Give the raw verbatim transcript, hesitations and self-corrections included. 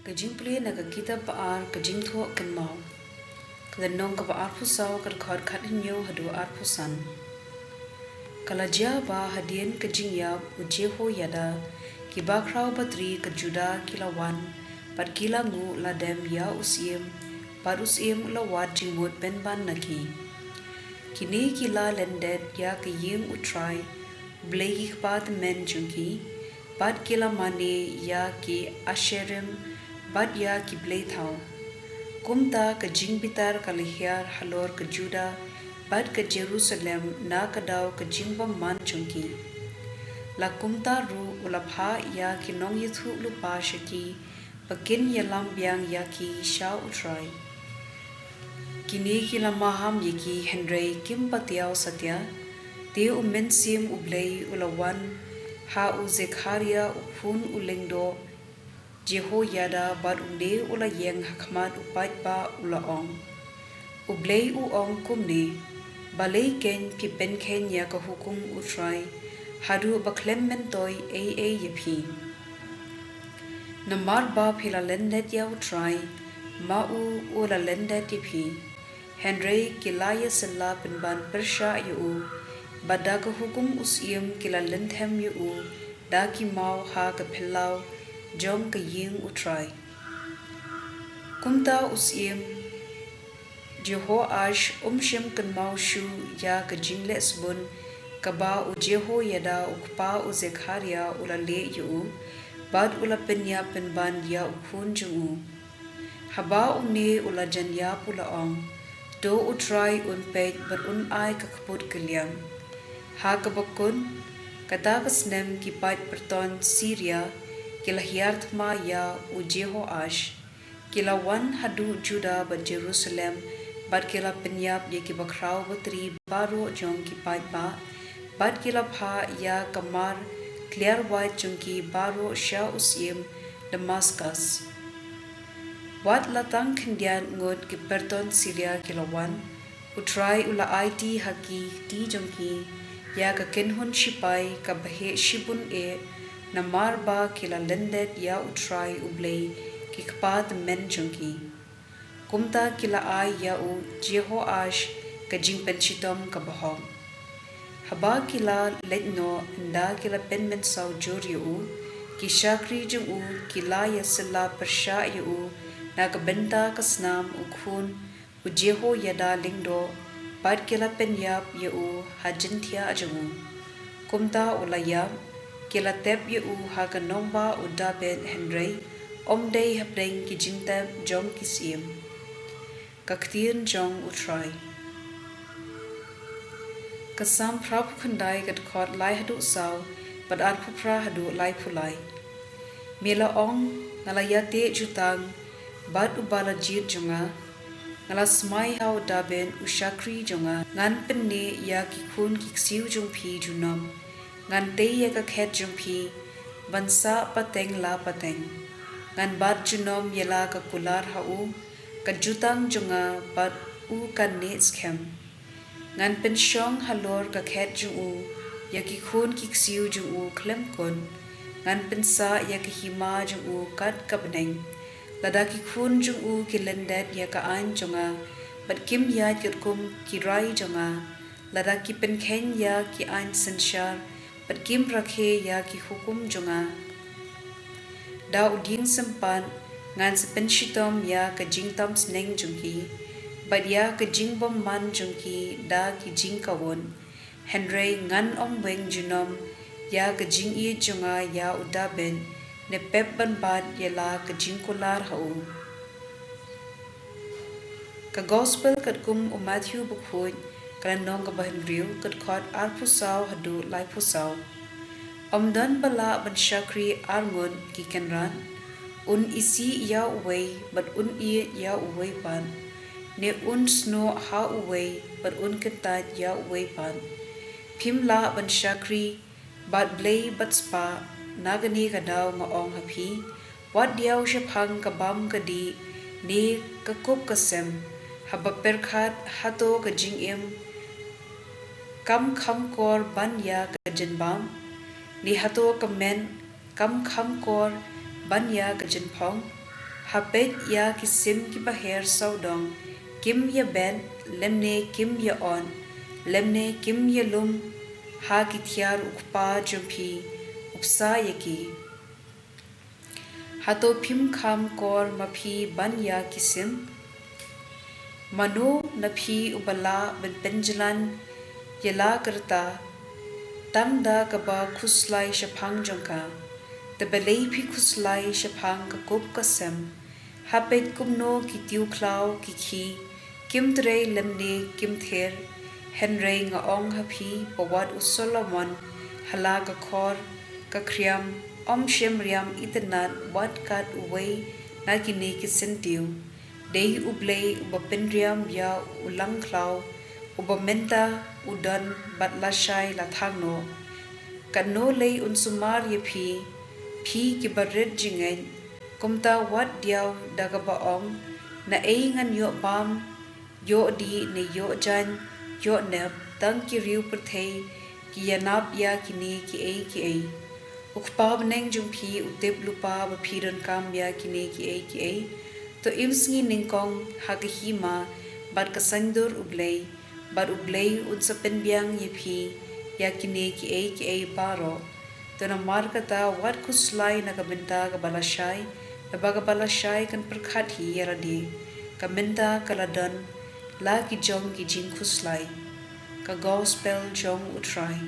Ka jingpule na ka kitab ba ar, ka jingthoh kynmaw. Ka lynnong kaba arphew saw, ka dkhot khathynñiew haduh arphew san. Ka la jia ba hadien ka jingïap u Jehoiada, ki bakhraw batri ka Juda ki la wan, bad ki la nguh lade ïa u syiem, bad u syiem u la wad jingmut pynban na ki. Kine ki la lyndet ïa ka ïing U Trai, U Blei ki kpa tymmen jong ki, bad ki la mane ïa ki Asherim, bad ïa ki blei thaw. Kumta ka jingbitar ka la hiar halor ka Juda bad ka Jerusalem na ka daw ka jingbymman jong ki. La kumta ruh u la phah ïa ki nongïathuhlypa sha ki, ba kin ïalam biang ïa ki sha U Trai. Kine ki la maham ïa ki, hynrei kim patiaw satia. Te U Mynsiem U Blei u la wan ha u Zekharia u khun u lyngdoh Jehoiada, bad une u la ïeng ha khmat u paidbah, u la ong: U Blei u ong kumne: Balei kein phi pynkheiñ ïa ka hukum U Trai, haduh ba khlem myntoi ei ei ïa phi? Namar ba phi la lyndet ïa U Trai, ma u u la lyndet ïa phi. Hynrei ki la ïasylla pynban pyrshah ïa u, bad da ka hukum u syiem ki la lynthem ïa u da ki maw ha ka phyllaw jong ka ïing U Trai. Kumta u syiem Jehoash um shym kynmaw shuh ïa ka jingleh sbun kaba u Jehoiada u kpa u Zekharia u la leh ïa u, bad u la pynïap pynban ïa u khun jong u. Haba une u la jan ïap u la ong: To U Trai un peit bad un ai ka kput kylliang. Ha kaba kut kata ka snem ki paid pyrton Siria ki la hiar thma ïa u Jehoash. Ki la wan haduh Juda bad Jerusalem, bad ki la pynïap ïa ki bakhraw batri baroh jong ki paidbah, bad ki la phah ïa ka mar kliar wait jong ki baroh sha u syiem Damaskas. Wat la tang khyndiat ngut ki pyrton Siria ki la wan, U Trai u la aiti ha ki kti jong ki ïa ka kynhun shipai kaba heh shibun eh, namar ba ki la lyndet ïa U Trai U Blei ki kpa tymmen jong ki. Kumta ki la ai ïa u Jehoash ka jingpynshitom kaba hok. Haba ki la leit noh, ynda ki la pynmynsaw jur ïa u, ki shakri jong u ki la ïasylla pyrshah ïa u na ka bynta ka snam u khun u Jehoiada lyngdoh, bad ki la pynïap ïa u ha jingthiah jong u. Kumta u la ïap, ki la tep ïa u ha ka nongbah u Dabid, hynrei ym dei hapdeng ki jingtep jong ki syiem. Ka ktien jong U Trai. Ka Salm phra phew khyndai, ka dkhot lai haduh saw, bad arphew phra haduh laiphew lai. Me la ong: Nga la ïateh jutang bad uba la jied jong nga. Nga la smai ha u Dabid u shakri jong nga. Ngan pynneh ïa ki khun ki ksiew jong phi junom. Ngan tei ïa ka khet jong phi ban sah pateng la pateng. Ngan bat junom ïa la ka kular ha u, ka jutang jong nga bad u kan neh skhem. Ngan pynshong halor ka khet jong u ïa ki khun ki ksiew jong u khlem kut. Ngan pynsah ïa ka hima jong u kat ka bneng. Lada ki khun jong u ki lyndet ïa ka aiñ jong nga, bad kim ïaid katkum ki rai jong nga, lada ki pynkheiñ ïa ki aiñ synshar, bad kim rakhe ïa ki hukum jong nga, da u dieng sympat ngan sa pynshitom ïa ka jingtam sneng jong ki, bad ïa ka jingbymman jong ki da ki jingkawut. Hynrei ngan ym weng junom ïa ka jingïeit jong nga ïa u Dabid, ne pep ban bat ïa la ka jingkular ha u. Ka Gospel katkum u Mathaiw bakhuid, ka lynnong kaba hynriew, ka dkhot arphew saw haduh laiphew saw. Ym don ba lah ban shakri ar ngut ki kynrad. Un isih ïa uwei bad un ïeit ïa uwei pat, ne un snoh ha uwei bad un kyntait ïa uwei pat. Phim lah ban shakri bad Blei bad spah. Na kane ka daw nga ong ha phi, wat diaw shaphang ka bam ka dih ne ka kup ka sem. Haba pyrkhat hato ka jingim kam kham kor ban ïa ka jingbam, ne hato ka met kam kham kor ban ïa ka jinphong? Ha peit ïa ki sim kiba her sawdong, kim ïabet, lymne kim ïa-ot, lymne kim ïalum ha ki thiar u Kpa jong phi u bsa ïa ki. Hato phim kham kor ma phi ban ïa ki sim? Mano na phi uba lah ban pynjlan ïa la ka rta tang da kaba khuslai shaphang jong ka? Te balei phi khuslai shaphang ka kup ka sem? Ha peit kumno ki tiew khlaw ki khie, kim trei lymne kim ther. Hynrei nga ong ha phi ba wat u Solomon ha la ka khor ka khriam ym shym riam itynnad wat kat uwei na kine ki syntiew. Dei U Blei uba pynriam ïa u langkhlaw, uba mynta u don bad lashai la thang noh. Katno lei un sumar ïa phi, phi kiba rit jingngeit. Kumta wat diaw da kaba ong, naei ngan ïoh bam, ïoh dih ne ïoh jaiñ, ïoh nep, tang ki riew pyrthei ki ïanap ïa kine kiei kiei. U Kpa bneng jong phi u tip lypa ba phi donkam ïa kine kiei kiei. To im sngi nyngkong ha ka hima bad ka saiñdur U Blei, bad U Blei un sa pynbiang ïa phi ïa kine kiei kiei baroh. To namar kata wat khuslai na ka bynta kaba lashai, naba kaba lashai kan pyrkhat hi ïa lade. Ka bynta ka la don la ki jong ki jingkhuslai. Ka Gospel jong U Trai.